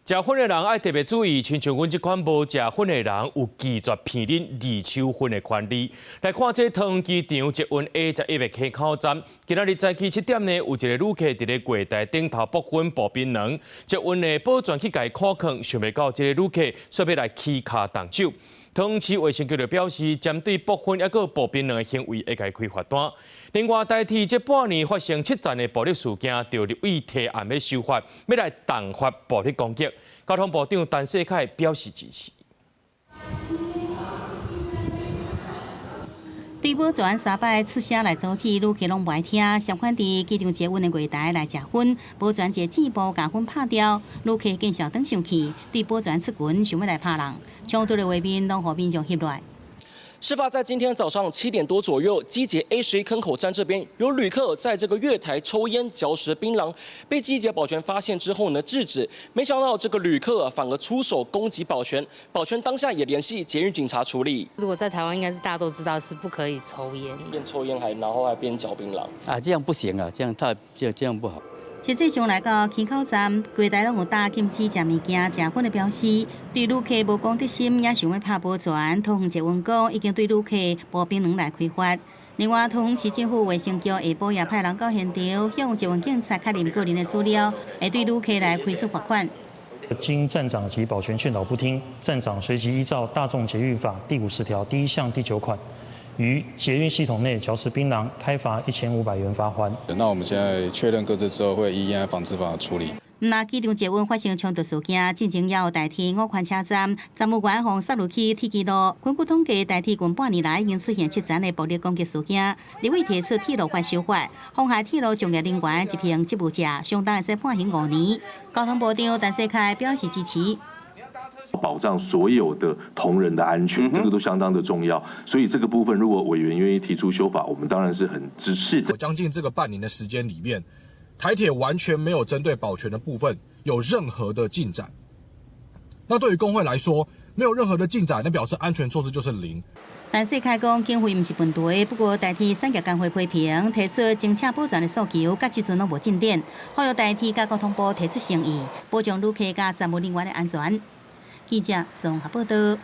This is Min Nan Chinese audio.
食薰的人愛特別注意，親像阮這款無食薰的人，有拒絕鼻啉二手薰的權利。來看這桃園機場捷運 A11的坑口站，今仔日早起7點呢，有一個旅客佇咧櫃台頂頭爆薰爆檳榔，捷運的保全去共伊看勸，想袂到這个旅客煞欲來起跤動手。桃園市衛生局就表示，針對爆薰抑閣爆檳榔的行為，會共伊開罰單。另外，台鐵這半年發生七欉的暴力事件，就立委提案欲修法，欲來重罰暴力攻擊。交通部長陳世凱表示支持。對保全三擺出聲來阻止，旅客攏無愛聽。相反，佇機場捷運的月台來食薰，保全一个箭步共薰拍掉，旅客見笑轉生氣，對保全出拳，想欲來拍人，衝突的畫面攏予民眾翕落來。事發在今天早上7點多左右，機捷 A11坑口站這邊有旅客在這個月台抽菸嚼食檳榔，被機捷保全發現之後呢制止，沒想到這個旅客反而出手攻擊保全，保全當下也聯繫捷運警察處理。如果在台灣，應該是大家都知道是不可以抽菸，邊抽菸還然後還邊嚼檳榔。啊，這樣不行啊，這樣太這樣不好。實際上來到坑口站，櫃台攏有打禁止食物件、食薰的標識。對旅客無公德心，也想欲拍保全，桃園捷運講已經對旅客爆檳榔來開罰。另外，桃園市政府衛生局下晡也派人到現場，向捷運警察確認個人的資料，會對旅客來開出罰款。經站長及保全勸導不聽，站長隨即依照《大眾捷運法》第50條第一項第9款，於捷運系統內嚼食檳榔，開罰1500元罰鍰。那我們現在確認個資之後，會依煙害防治法處理。毋但機場捷運發生衝突事件，進前也有台鐵五權車站站務員予塞入去鐵支路。根據統計，台鐵近半年來已經出現七欉的暴力攻擊事件。立委提出鐵路法修法，妨害鐵路從業人員執行職務者，相當會使判刑5年。交通部長陳世凱表示支持。保障所有的同仁的安全，這個都相當的重要。所以這個部分，如果委員願意提出修法，我們當然是很支持。將近這個半年的時間裡面，台鐵完全沒有針對保全的部分有任何的進展。那對於工會來說，沒有任何的進展，那表示安全措施就是零。陳世凱講，經費毋是問題，不過台鐵產業工會批評提出增請保全的訴求，到這陣攏無進展。呼籲台鐵佮交通部提出誠意，保障旅客佮站務人員的安全。記者綜合報道。